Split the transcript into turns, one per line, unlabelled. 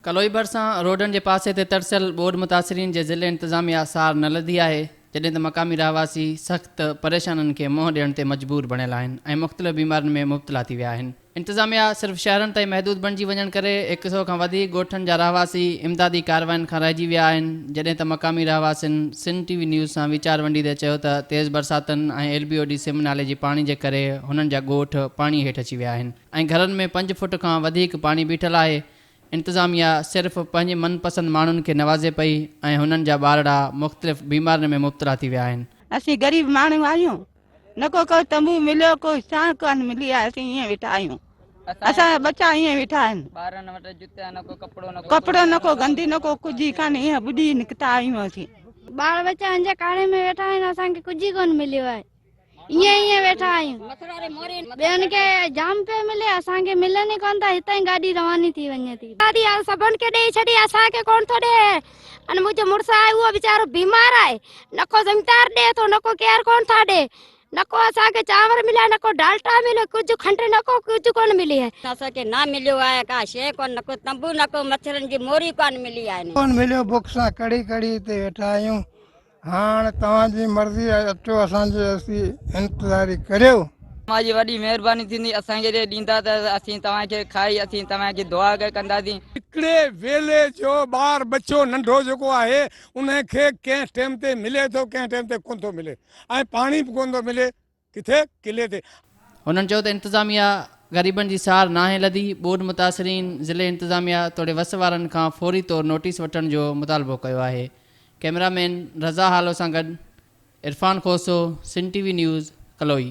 ڪلوئي ڀرسان روڊن جي پاسي تي ترسيل ٻوڏ متاثرين جي ضلعي انتظاميا سار نه لڌي آهي، جڏهن ته مقامي رهواسي سخت پريشانين کي منهن ڏيڻ تي مجبور بڻيل آهن ۽ مختلف بيمارين ۾ مبتلا ٿي ويا آهن. انتظاميا صرف شهرن تائين محدود بڻجي وڃڻ ڪري هڪ سئو کان وڌيڪ ڳوٺن جا رهواسي امدادي ڪاررواين کان رهجي ويا آهن، جڏهن ته مقامي رهواسين سنڌ ٽي وي نيوز سان ويچار ونڊيندي چيو ته تيز برساتن ۽ ايل بي او ڊي سم نالي جي پاڻي جي ڪري هنن جا ڳوٺ پاڻي هيٺ اچي ويا آهن ۽ گهرن ۾ پنج فوٽ کان وڌيڪ پاڻي بيٺل آهي، انتظاميا صرف پنهنجي من پسند ماڻهن کي نوازي پئي ۽ هنن جا ٻارڙا مختلف بيمارين ۾ مبتلا ٿي ويا آهن.
اسين غريب ماڻهو آهيون نه ڪو ڪو تنبو مليو ڪو ڇانو ڪانه ملي آهي اسين ائين ويٺا آهيون اسان جا ٻچا ائين ويٺا آهن
ٻارن وٽ جتيا نه ڪو ڪپڙو نه ڪو
ڪپڙو نه ڪو گندي نه ڪو ڪجهه ئي ڪانه ائين ٻڏي نڪتا آهيون اسين.
ٻار ٻچا اڃ جي ڪاڙهي ۾ ويٺا آهن اسان کي ڪجهه ئي ڪونه مليو آهي. ائين ائين ويٺا آهيون. ٻين کي جام پيو ملي اسان کي ملن ئي ڪونه ٿا هتان ئي گاڏي رواني ٿي وڃي ٿي. شادي هال سڀن کي ڏئي ڇڏي اسان کي ڪونه ٿو ڏئي ان منهنجو مڙس آهي اهو ويچارو بيمار آهي نڪو زميندار ڏئي ٿو نڪو ڪير ڪونه ٿا ڏئي نڪو اسان کي چانور مليا نڪو ڊالٽا مليو ڪجهه کنڊ نڪو ڪجهه ڪونه ملي آهي.
اسان کي نه مليو آهي ڪا شيء ڪونه نڪو تنبو نڪو مڇرن جي موري ڪونه ملي آهي.
ڪونه مليو بک سان ڪڙهي ڪڙهي هتي ويٺا آهيون. هاڻ توهان جي مرضي آهي اچو اسان جي اسين انتظاري ڪريو.
اوهان جي وڏي مهرباني ٿيندي اسان کي جي ڏيندا ته اسين توهان کي کائي اسين توهان کي دعا ڪنداسين.
هڪڙي ويلي جو ٻار ٻچو ننڍو جيڪو آهي ان کي ڪنهن ٽيم تي ملي ٿو ڪنهن ٽيم تي ڪونه ٿو ملي ۽ پاڻي به ڪونه ٿو ملي ڪٿي قلعي تي.
هنن چيو ته انتظاميا غريبن جي سار ناهي لڌي، ٻوڏ متاثرين ضلعي انتظاميا توڙي وس وارن کان فوري طور نوٽيس وٺڻ جو مطالبو ڪيو آهي. ڪئميرا مين رضا هالو سان گڏ Irfan Khoso, Sindh T V news, Kaloi.